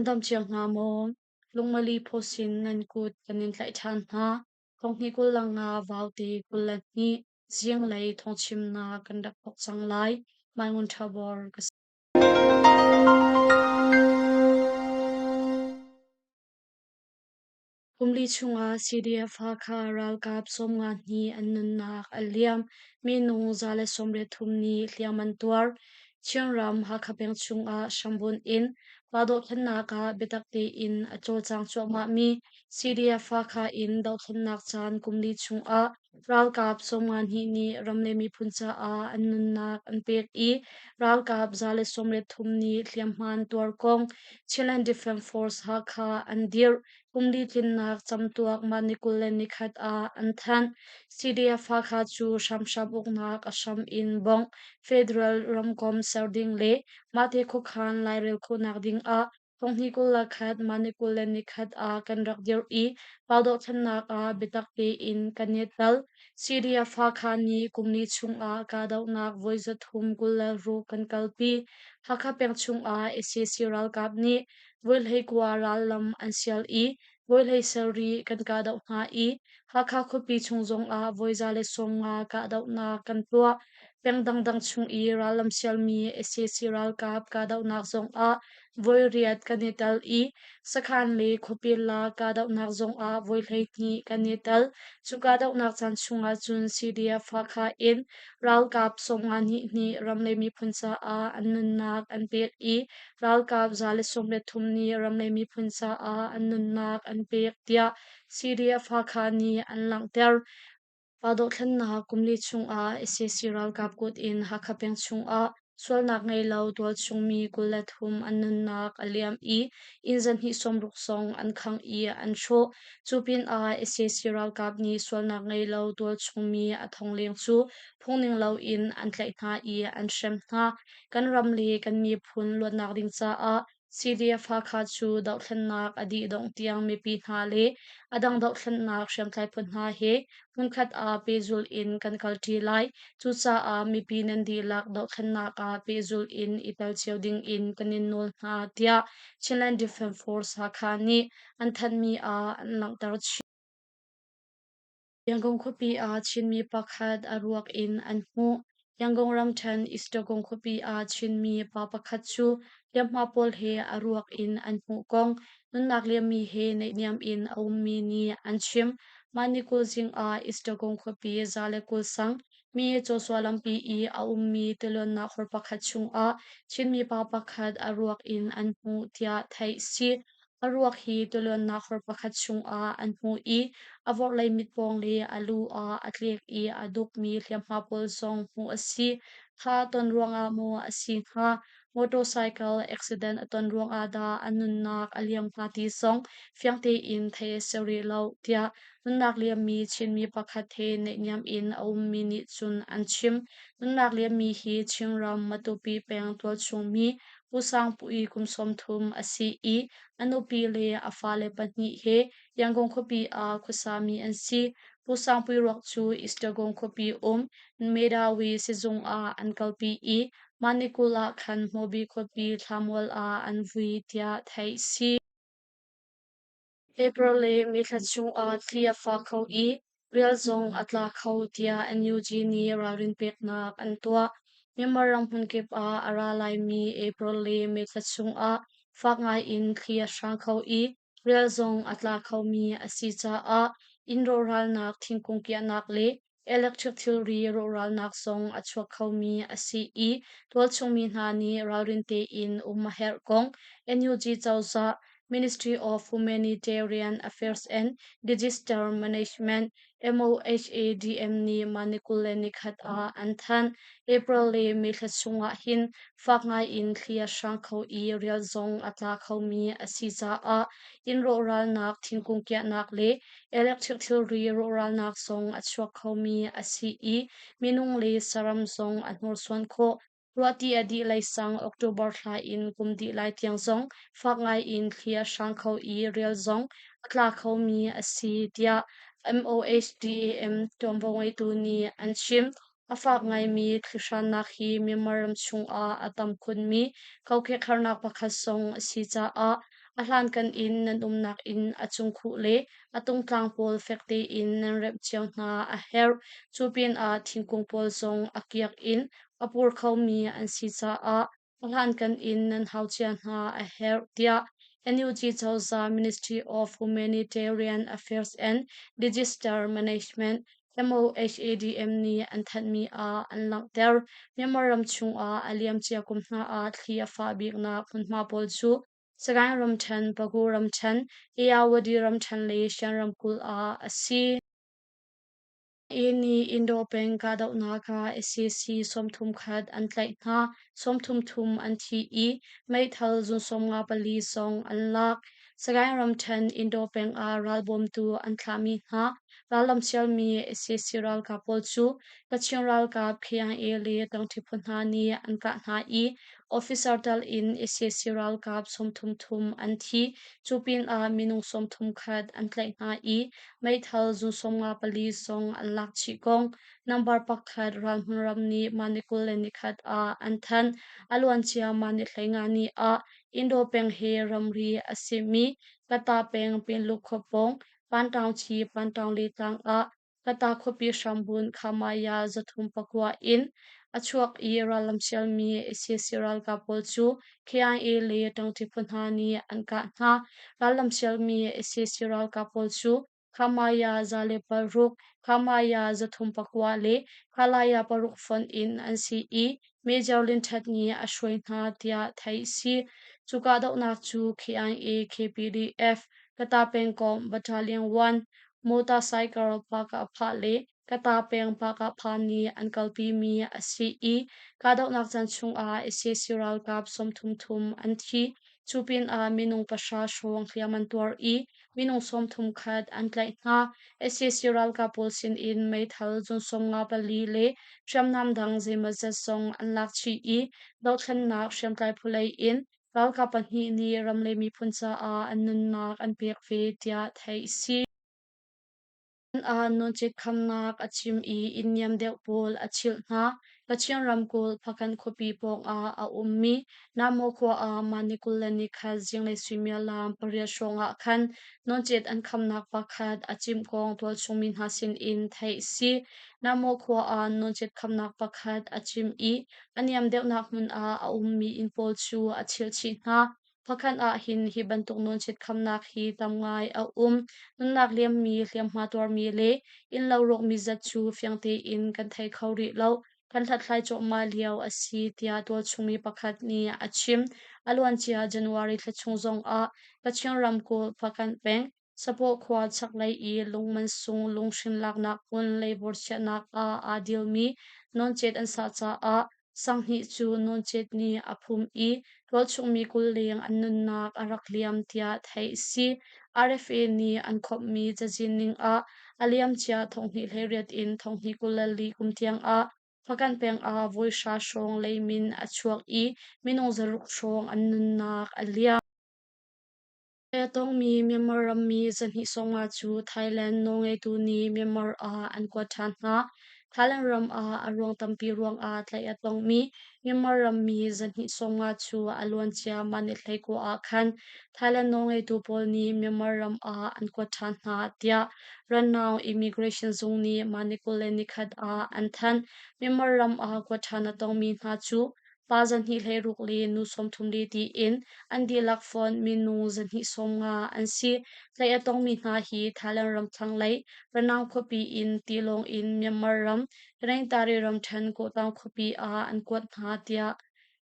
Nan dam cio hna maw? Lungmali phawsin nan kut kan in tlaih ṭhan hna. Thonghnih 25 vaute 22 zinglei thawngchimnak kan rak thawk cang lai. Mai Ngun Ṭha Bor ka si. Kum li chungah CDF Hakha ralkap 50 hnih an nunnak a liam. Minung 183 nih hliam an tuar. Chinram Hakha peng chungah hrambunh in pa dohthlennak ah biatak tein a cawlcang cuahmahmi CDF Hakha in dohthlennak caan kum li chungah ralkap 52 nih ram le miphun caah an nunnak an pek i ralkap 133 nih hliamhma an tuar kong Chinland Defence Force Hakha an dirh. Kum li tlinnak camtuak mah ni 21 ah an thanh. CDF Hakha cu hramhram uknak a hram in bongh, federal ramkomh ser ding le mahte khuakhan lairel khawhnak ding ah thonghnih 21 mah ni 21 ah kan rak dirh i pau dohthlennak ah biatak tein kan i tel. CDF Hakha nih kum li chungah kahdohnak voi 326 kan kalpi. Hakha peng chungah sac ralkap nih voi 19 rallam an sial i voi 17 kan kahdoh hna i Hakha khuapi chung zongah voi 150 kahdohnak kan tuah. Peng dangdang chung i rallam sialmi sac ralkap kahdohnak zongah voi riat kan i tel i sakhan le khuapi lak kahdohnak zongah voi 12 kan i tel. Cu kahdohnak caan chungah cun CDF Hakha in ralkap 52 nih ram le miphun caah an nunnak an pek i ralkap 133 nih ram le miphun caah an nunnak an pek tiah CDF Hakha nih an langhter. Pa dohthlennak kum li chungah sac ralkap kut in Hakha peng chungah sualnak ngei lo tualchung mi 23 an nunnak a liam i inn 260 zong an khangh i an hrawh. Cu pinah sac ralkap nih sualnak ngei lo tualchung mi a thong leng cu phungning loin an tlaih hna i an hrem hna. Kan ram le kan miphun luatnak ding caah CDF Hakha cu dohthlennak a dih dongh tiang mipi hna le a dang dohthlennak hriamtlai phu hna he hmunkhat ah pehzulh in kan kalṭi lai. Cucaah mipi nan dihlak dohthlennak ah pehzulh in i tel cio ding in kan in nawl hna, tiah Chinland Defence Force Hakha nih an thanhmi ah an langhter chih. Yangon khuapi ah Chinmi pakhat a ruak in an hmuh. Yangon ramṭhen Eastergong khuapi ah Chinmi pa pakhat cu hliamhma pawl he a ruak in an hmuh kong nunnak liammi he naihniam in a ummi nih an chim. Mah ni 20 zing ah Eastergong khuapi 120 sang mi Joshua lampi i a ummi tiluannak hor pakhat chungah Chinmi pa pakhat a ruak in an hmuh tiah theih si. A ruak hi tiluannak hor pakhat chungah an hmuh i a vorhlei mitpawng le a lu ah a tlek i a dukmi hliamhma pawl zong hmuh a si. Kha ton ruangah maw a si hnga, motorcycle accident a ton ruangah dah a nunnak a liam hnga ti zong fiang tein theih a si rih lo, tiah nunnak liammi Chinmi pakhat he naihniam in a ummi nih cun an chim. Nunnak liammi hi Chinram Matupi peng tualchung mi Pu Sangpui kum 30 a si i a nupi le a fale pahnih he Yangon khuapi ah khuasami an si. Pu Sangpui ruak cu Eastergong khuapi um Medawi sizung ah an kalpi i mah ni 20 ah khan Hmawbi khuapi thlamual ah an vui tiah theih si. April le May thla chungah thli a fak kho i rial zong a tla kho tiah NUG nih ralrin peknak an tuah. Myanmar ram hmunkip ah a ra laimi April le May thla chungah fak ngaiin thli a hrang kho i rial zong a tla khomi a si caah inn rawhralnak, thingkung kiahnak le Electric thilri rawhralnak zong a chuak khomi a si i tualchungmi hna nih ralrin tein um a herh kong NUG cozah Ministry of Humanitarian Affairs and Disaster Management MOHADM nih mah ni 21 ah an thanh. April le May thla chungah hin fak ngaiin thli a hrang kho i rial zong a tla khomi a si caah inn rawhralnak, thingkung kiahnak le Electric thilri rawhralnak zong a chuak khomi a si i minung le saram zong a hnursuan khawh. Ruahti a dih lei sang October thla in kum dih lai tiang zong fak ngaiin thli a hrang kho i rial zong a tla khomi a si tiah MOHDAM ṭuanvo ngeitu nih an chim. A fak ngaimi thlihrannak hi Myanmar ram chungah a tam khunmi kokek harnak pakhat zong a si caah. A hlankan in nan umnak inn a cungkhuh le a tungtlang pawl fek tein nan remh cio hna a herh. Cu pinah thingkung pawl zong a kiak in a pur khomi an si caah a hlankan in nan hau cia hna a herh, tiah NUG cozah Ministry of Humanitarian Affairs and Disaster Management MOHADM nih an thanhmi ah an langhter. Myanmar ram chungah a liamcia kum hna ah thli a fah biknak hmunhma pawl cu Sagaing ramṭhen, Pagu ramṭhen, Ayeyarwady ramṭhen le Shan ramkulh ah a si. A nih Indo peng kahdohnak ah sac 31 an tlaih hna, 33 an thi i meithal zun 54 zong an lak. Sagaing ramṭhen Indo peng ah ralbawmtu an thlahmi hna rallam sialmi sac ralkap pawl cu Kachin ralkap KIA le tangṭhi phu hna nih an kah hna i officer tal in sac ralkap 33 an thi. Cu pinah minung 31 an tlaih hna i meithal zun 54 zong an lak chih kong number 1 ralhmun ram nih mah ni 21 ah an thanh. A luancia mah ni 15 ni ah Indo peng he ramri a simi Kata peng Pinluk khua pawng Pantaungchi Pantaung tlang ah Kata khuapi hrambunh Khamaya 309 in a chuak i rallam sialmi sac ralkap pawl cu KIA le ṭangṭi phu hna nih an kah hna. Rallam sialmi sac ralkap pawl cu Khamaya 106, Khamaya 309 le Khalaya 6 fonh in an si i Major Lin Htet nih a hruai hna tiah theih a si. Cu kahdohnak cu KIA, KPDF, Kata pengkomh Battalion 1, motorcycle Pakah le Kata peng Pakah nih an kalpimi a si i kahdohnak caan chungah sac ralkap 33 an thi. Cu pinah minung 0 hrawng hliam an tuar i minung 31 an tlaih hna. Sac ralkap pawl sinin meithal zun 54 le hriamnam dang zeimawzat zong an lak chih i dohthlennak hriamtlai phu lei in ralkap pahnih nih ram le miphun caah an nunnak an pek ve tiah theih a si. Ah nawncek khamnak a chim i inn niam deuh pawl a chilh hna. Kachin ramkulh Phakanh khuapi pawngah a ummi Namo khua ah mah ni 21 zinglei suimilam 8 hrawngah khan nawncet an khamnak pakhat a cimh kong tualchung mi hna sinin theih a si. Namo khua ah nawncet khamnak pakhat a cim i a niam deuhnak hmun ah a ummi inn pawl cu a chilh chih hna. Phakanh ah hin hi bantuk nawncet khamnak hi tam ngai a um. Nunnak liammi, hliamhma tuarmi le innlo rawkmi zat cu fiang tein kan thei kho rih lo. Kan hlathlai cuahmah lio a si tiah tualchungmi pakhat nih a chim. A luancia January thla chung zongah Kachin ramkulh Phakanh peng Sapawh khua chaklei i lungmansung lunghrin laknak hmun leivur chiahnak ah aa dilmi nawncet an sah caah sanghnih cu nawncet nih a phum i tualchungmi 20 leng an nunnak a rak liam tiah theih a si. RFA nih an khawmhmi cazin ning ah a liamcia 2018 in 2024 kum tiang ah Phakanh peng ah voi hra hrawng leimin a chuak i minung 600 hrawng an nunnak a liam. A tongmi Myanmar rammi 250 cu Thailand nawlngeitu nih Myanmar ah an kuat ṭhan hna. Thailand ram ah a ruang tampi ruangah tlaih a tongmi Myanmar rammi 250 cu a luancia mah ni 19 ah khan Thailand nawlngeitu pawl nih Myanmar ram ah an kuat ṭhan hna, tiah Rannaung Immigration Zung nih mah ni 21 ah an thanh. Myanmar ram ah kuat ṭhan a tongmi hna cu pa 216 le nu 34 tiin an dihlak fonh minung 250 an si. Tlaih a tongmi hna hi Thailand ram thlanglei Ranang khuapi in tilawng in Myanmar ram Tanintari ramṭhen Kawhtaung khuapi ah an kuat hna tiah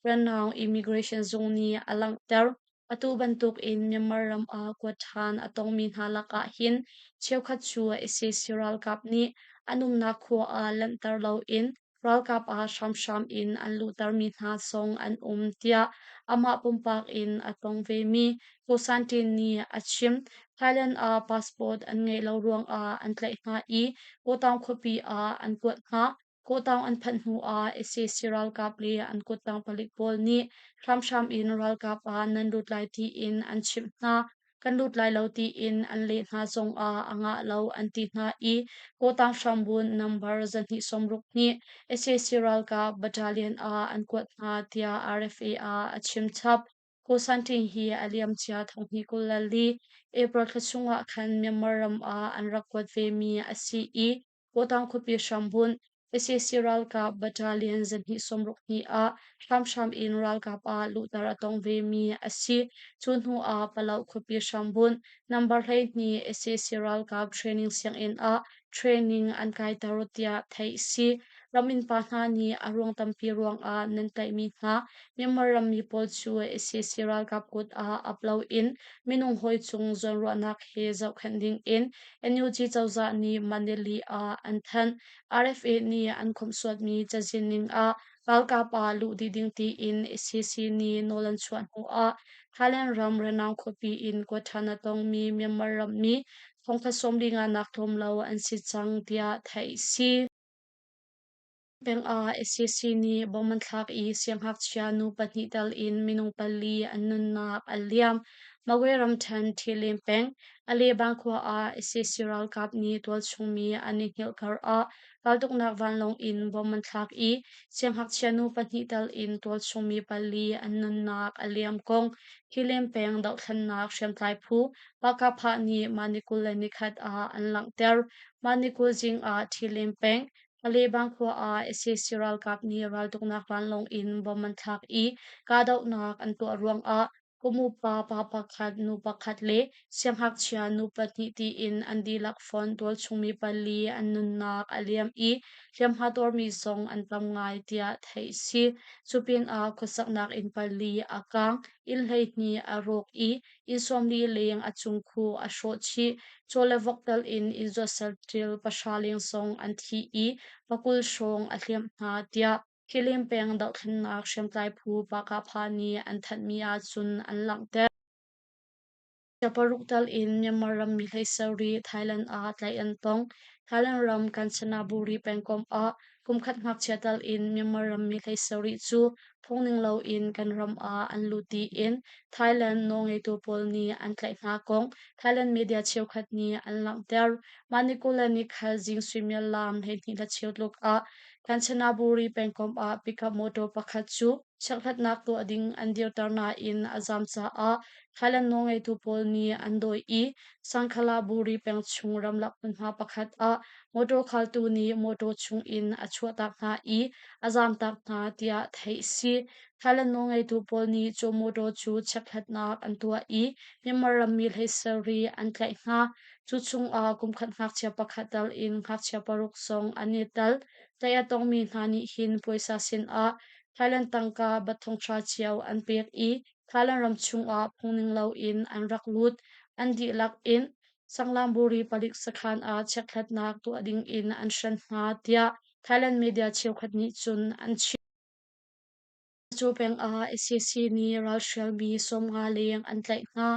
Ranang Immigration Zung nih a langhter. Atu bantukin Myanmar ram ah kuat ṭhan a tongmi hna lakah hin cheukhat cu sac ralkap nih an umnak khua ah lanhter loin ralkap ah hramhram in an luhtermi hna zong an um tiah amah pumpak in a tong vemi Ko San Tin nih a chim. Thailand ah passport an ngeih lo ruangah an tlaih hna i Kawtaung khuapi ah an kuat hna. Kawtaung an phanh hnu ah sac ralkap le an kuttang palik pawl nih hramhram in ralkap ah nan lut lai tiin an chimh hna. Kan lut lai lo tiin an leh hna zongah a ngah lo an ti hna i Kawtang hrambun number 262 sac ralkap battalion ah an kuat hna tiah RFA ah a chim chap. Ko San Ṭin hi a liamcia thonghnih 24 April thla chungah khan Myanmar ram ah an rak kuat vemi a si i Kawtang khuapi hrambunh sac ralkap battalion 262 ah hramhram in ralkap ah luhter a tong vemi a si. Cu hnu ah Palau khuapi hrambunh number 12 sac ralkap training sianginn ah training an kaiter tiah theih a si. Ram innpa hna nih a ruang tampi ruangah nan tlaihmi hna Myanmar rammi pawl cu sac ralkap kut ah ap loin minung hawi cung zawnruahnak he zohkhenh dingin NUG cozah nih Manili ah an thanh. RFA nih an khawmhsuatmi cazin ning ah ralkap ah luh dih ding tiin sac nih nawl an chuah hnu ah Thailand ram Ranong khuapi in kuat ṭhan a tongmi Myanmar rammi thongkhat 45 nak tlawm lo an si cang tiah theih a si. Peng ah sac nih bom an thlak i siangngakchia nu pahnih tel in minung pali an nunnak a liam. Magwe ramṭhen Thilin peng, Alebang khua ah sac ralkap nih tualchungmi an i hngilh kar ah raltuknak vanlawng in bom an thlak i siangngakchia nu pahnih tel in tualchungmi pali an nunnak a liam kong Thilin peng dohthlennak hriamtlai phu Pakapha nih mah ni 21 ah an langhter. Mah ni 20 zing ah Thilin peng, Palebang khua ah sac ralkap nih raltuknak vanlawng in bom an thlak i kahdohnak an tuah ruangah kum upa pa pakhat, nu pakhat le siangngakchia nu pahnih tiin an dihlak fonh tualchungmi pali an nunnak a liam i hliamhma tuarmi zong an tam ngai tiah theih a si. Cu pinah khuasaknak inn pali a kaang, inn 12 a rawk i inn 40 leng a cungkhuh a hrawh chih. Caw le vok tal in inn zuatser ṭil 9 leng zong an thi i 20 hrawng a hliamh hna tiah Htilin peng dohthlennak hriamtlai phu Pakapha nih an thanhmi ahcun an langhter. Paruk tal in Myanmar rammi 17 Thailand ah tlaih an tong. Thailand ram Kanchanaburi pengkomh ah kumkhat ngakchia tal in Myanmar rammi 17 cu phungning loin kan ram ah an lut tiin Thailand nawlngeitu pawl nih an tlaih hna kong Thailand media cheukhat nih an langhter. Mah ni 24 zing suimilam 12:15 tluk ah Kanchanaburi pengkomh ah pickup motor pakhat cu chekhlatnak tuah ding an dirter nain a zam caah Thailand nawlngeitu pawl nih an dawi i Sangkhalaburi peng chung ramlak hmunhma pakhat ah motor khaltu nih motor chung in a chuahtak hna i a zamtak hna tiah theih a si. Thailand nawlngeitu pawl nih cu motor cu chekhlatnak an tuah i Myanmar rammi 17 an tlaih hna. Cu chungah kumkhat ngakchia pakhat tal in ngakchia paruk zong an i tel. Tlaih a tongmi hna nih hin puaisa sinah Thailand tangka bat thonghra cio an pek i Thailand ram chungah phungning loin an rak lut. An dihlak in Sanglangburi palik sakhan ah chekhlatnak tuah ding in an hren hna tiah Thailand media cheukhat nih cun an chim. Cu peng ah sac nih ralhrialmi 50 leng an tlaih hna.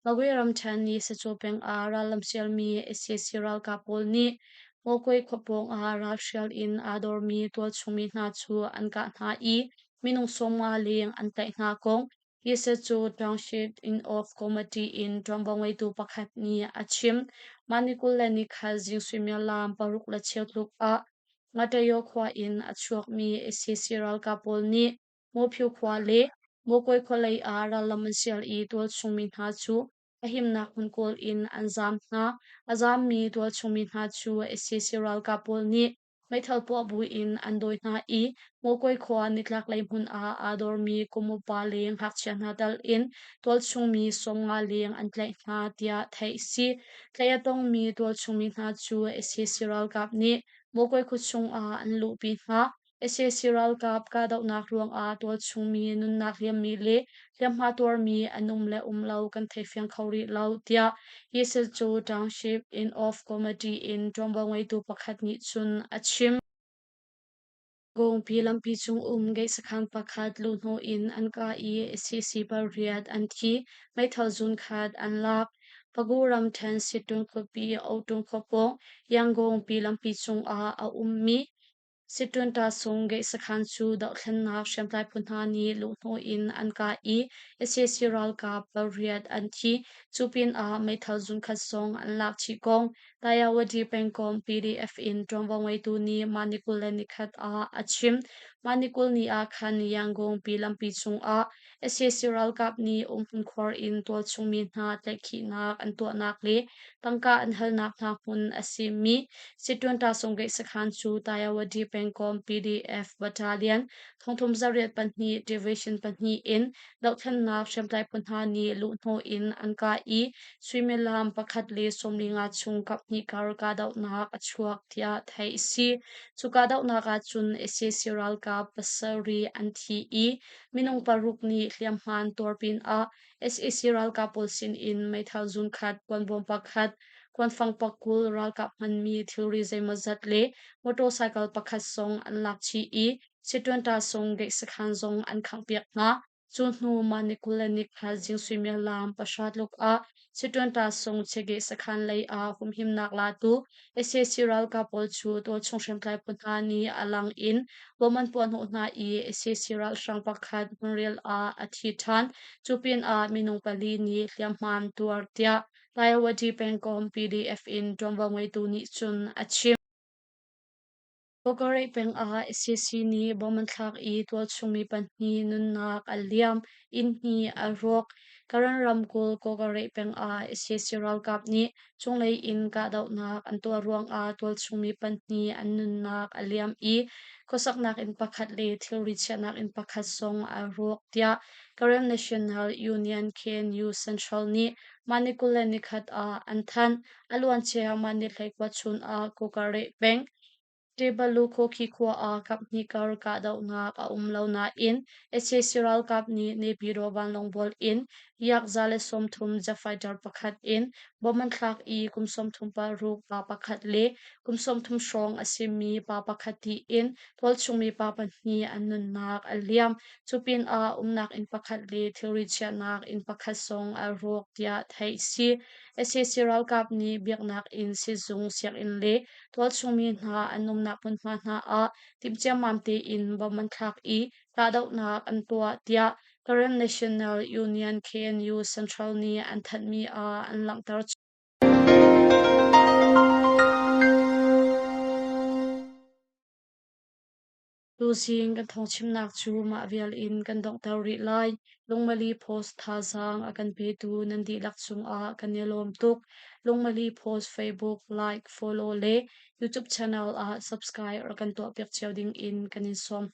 Magwe ramṭhen nih Sacu peng ah rallam sialmi sac ralkap pawl nih Mawkwe khua pawng ah ralhrial in aa dormi tualchungmi hna cu an kah hna i minung 50 leng an tlaih hna kong Yisecu Township Inn of Committee in ṭuanvo ngeitu pakhat nih a chim. Mah ni 24 zing suimilam 6:15 tluk ah Ngatayo khua in a chuakmi sac ralkap pawl nih Mawphyu khua le Mawkawi khua lei ah rallam an sial i tualchungmi hna cu a himnak hmun kawl in an zaam hna. A zaammi tualchungmi hna cu sac ralkap pawl nih meithal puah buin an dawi hna i Mawkawi khua nitlaklei hmun ah aa dormi kum upa le ngakchia hna tal in tualchungmi 50 leng an tlaih hna tiah theih a si. Tlaih a tongmi tualchungmi hna cu sac ralkap nih Mawkawi khua chung ah an luhpi hna. Sac ralkap kahdohnak ruangah tualchungmi nunnak liammi le hliamhma tuarmi an um le um lo kan theifiang kho rih lo, tiah Yisecu Township Inn of Committee in ṭuanvo ngeitu pakhat nih cun a chim. Gongpi lampi cung um gate sakhan pakhat luhhnawh in an kah i sac pariat an thi, meithal zun khat an lak. Pagu ramṭhen Sittung khuapi Otung khua pawng Yangon pi lampi cungah a ummi Siṭuan-ṭasung gate sakhan cu dohthlennak hriamtlai phu hna nih luhhnawh in an kah i sac ralkap pariat an thi. Cu pinah meithal zunkhat zong an lak chih kong. Tayawadi pengkomh PDF in ṭuanvo ngeitu nih mah ni 21 ah a chim. Mah ni 20 ni ah khan Yangon pi lampi cungah sac ralkap nih umhmun khuar in tualchung mi hna tlaihkhihnak an tuahnak le tangka an halnak hna hmun a simi Siṭuan Sunggeih sakhan cu Tayawadi pengkomh PDF Battalion thongthum zariat pahnih Division pahnih in dohthlennak hriamtlai phu hna nih luhhnawh in an kah i suimilam pakhat le 15 chung kaphnih kar kahdohnak a chuak tiah theih a si. Cu kahdohnak ah cun sac ralkap pasarih an thi i minung paruk nih hliamhma an tuar pinah sac ralkap pawl sinin meithal zunkhat, kuanbawm pakhat, kuanfang pakul, ralkap hmanmi thilri zeimawzat le motorcycle pakhat zong an lak chih i Siṭuan sung Geih sakhan zong an khanghpiak hna. Cu hnu mah ni 21 zing suimilam pahra tluk ah Siṭuan sung Chiageih sakhan lei ah humhimnak latu sac ralkap pawl cu tualchung hriamtlai phu hna nih a lang in bom an puahhnawh hna i sac ralhrang pakhat hmunrial ah a thi ṭhan. Cu pinah minung pali nih hliamhma an tuar tiah Tayawadi pengkomh PDF in ṭuanvo ngeitu nih cun a chim. Kawkareh peng ah sac nih bom an thlak i tualchung mi pahnih nunnak a liam, inn hnih a rawk. Karen ramkulh Kawkareh peng ah sac ralkap nih cunglei in kahdohnak an tuah ruangah tualchung mi pahnih an nunnak a liam i khuasaknak inn pakhat le thilri chiahnak inn pakhat zong a rawk tiah Karen National Union KNU Central nih mah ni 21 ah an thanh. A luancia mah ni 21 chun ah Kawkareh peng Tebalu Khawkhi khua ah kaphnih kar kahdohnak a um lo nain sac ralkap nih Naypyidaw vanlawng bual in Yak 130 jet fighter pakhat in bomb an thlak i kum 36 pa pakhat le kum 30 hrawng a simi pa pakhat tiin tualchungmi pa pahnih an nunnak a liam. Cu pinah umnak inn pakhat le thilri chiahnak inn pakhat zong a rawk tiah theih a si. Sac ralkap nih biaknak inn, sizung, sianginn le tualchungmi hna an umnak hmunhma hna ah timhciammam tein bomb an thlak i kahdohnak an tuah tiah Karen National Union KNU Central nih an thanhmi ah an langhter. Tuzing kan thawngchimnak cu mah vial in kan donghter rih lai. Lungmali Post thazaang a kan petu nan dihlak cungah kan i lawm tuk. Lungmali Post Facebook like, follow le YouTube channel ah subscribe rak kan tuahpiak cio ding in kan in sawm.